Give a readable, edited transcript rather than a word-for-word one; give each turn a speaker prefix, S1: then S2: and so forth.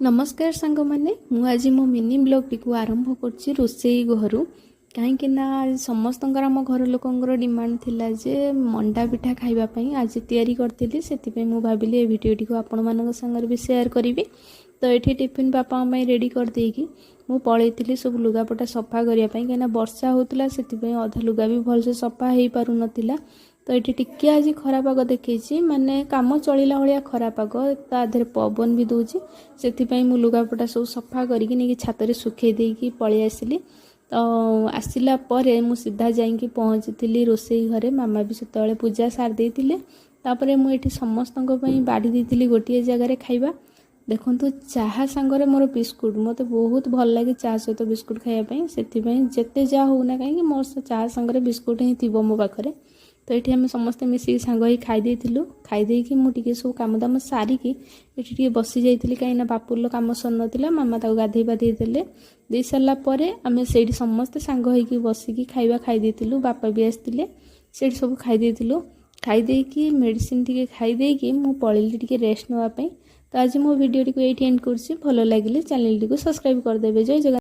S1: ନମସ୍କାର ସାଙ୍ଗମାନେ, ମୁଁ ଆଜି ମୋ ମିନି ବ୍ଲଗ୍ଟିକୁ ଆରମ୍ଭ କରୁଛି ରୋଷେଇ ଘରୁ। କାହିଁକି ନା ସମସ୍ତଙ୍କର, ଆମ ଘର ଲୋକଙ୍କର ଡିମାଣ୍ଡ ଥିଲା ଯେ ମଣ୍ଡା ପିଠା ଖାଇବା ପାଇଁ। ଆଜି ତିଆରି କରିଥିଲି, ସେଥିପାଇଁ ମୁଁ ଭାବିଲି ଏ ଭିଡ଼ିଓଟିକୁ ଆପଣମାନଙ୍କ ସାଙ୍ଗରେ ବି ସେୟାର କରିବି। ତ ଏଠି ଟିଫିନ୍ ବାପାଙ୍କ ପାଇଁ ରେଡ଼ି କରିଦେଇକି ମୁଁ ପଳେଇଥିଲି ସବୁ ଲୁଗାପଟା ସଫା କରିବା ପାଇଁ, କାହିଁକିନା ବର୍ଷା ହେଉଥିଲା, ସେଥିପାଇଁ ଅଧା ଲୁଗା ବି ଭଲସେ ସଫା ହେଇପାରୁନଥିଲା। ତ ଏଠି ଟିକେ ଆଜି ଖରା ପାଗ ଦେଖେଇଛି, ମାନେ କାମ ଚଳିଲା ଭଳିଆ ଖରା ପାଗ, ତା ଦେହରେ ପବନ ବି ଦେଉଛି। ସେଥିପାଇଁ ମୁଁ ଲୁଗାପଟା ସବୁ ସଫା କରିକି ନେଇକି ଛାତରେ ଶୁଖେଇ ଦେଇକି ପଳେଇ ଆସିଲି। ତ ଆସିଲା ପରେ ମୁଁ ସିଧା ଯାଇକି ପହଞ୍ଚିଥିଲି ରୋଷେଇ ଘରେ। ମାମା ବି ସେତେବେଳେ ପୂଜା ସାରି ଦେଇଥିଲେ। ତାପରେ ମୁଁ ଏଠି ସମସ୍ତଙ୍କ ପାଇଁ ବାଢ଼ି ଦେଇଥିଲି ଗୋଟିଏ ଜାଗାରେ ଖାଇବା। ଦେଖନ୍ତୁ, ଚାହା ସାଙ୍ଗରେ ମୋର ବିସ୍କୁଟ। ମୋତେ ବହୁତ ଭଲ ଲାଗେ ଚାହା ସହିତ ବିସ୍କୁଟ ଖାଇବା ପାଇଁ। ସେଥିପାଇଁ ଯେତେ ଯାହା ହେଉନା କାହିଁକି, ମୋର ସେ ଚାହା ସାଙ୍ଗରେ ବିସ୍କୁଟ ହିଁ ଥିବ ମୋ ପାଖରେ। ତ ଏଠି ଆମେ ସମସ୍ତେ ମିଶିକି ସାଙ୍ଗ ହେଇ ଖାଇ ଦେଇଥିଲୁ। ଖାଇ ଦେଇକି ମୁଁ ଟିକେ ସବୁ କାମ ଦାମ ସାରିକି ଏଠି ଟିକେ ବସି ଯାଇଥିଲି, କାହିଁକିନା ବାପୁର କାମ ସରିନଥିଲା। ମାମା ତାକୁ ଗାଧେଇ ପାଧେଇ ଦେଲେ। ଦେଇ ସାରିଲା ପରେ ଆମେ ସେଇଠି ସମସ୍ତେ ସାଙ୍ଗ ହେଇକି ବସିକି ଖାଇବା ଖାଇ ଦେଇଥିଲୁ। ବାପା ବି ଆସିଥିଲେ, ସେଇଠି ସବୁ ଖାଇ ଦେଇଥିଲୁ। ଖାଇ ଦେଇକି, ମେଡ଼ିସିନ ଟିକେ ଖାଇ ଦେଇକି ମୁଁ ପଳେଇଲି ଟିକେ ରେଷ୍ଟ ନେବା ପାଇଁ। ତ ଆଜି ମୋ ଭିଡ଼ିଓଟିକୁ ଏଇଠି ଏଣ୍ଡ କରୁଛି। ଭଲ ଲାଗିଲେ ଚ୍ୟାନେଲଟିକୁ ସବସ୍କ୍ରାଇବ୍ କରିଦେବେ। ଜୟ ଜଗନ୍ନାଥ।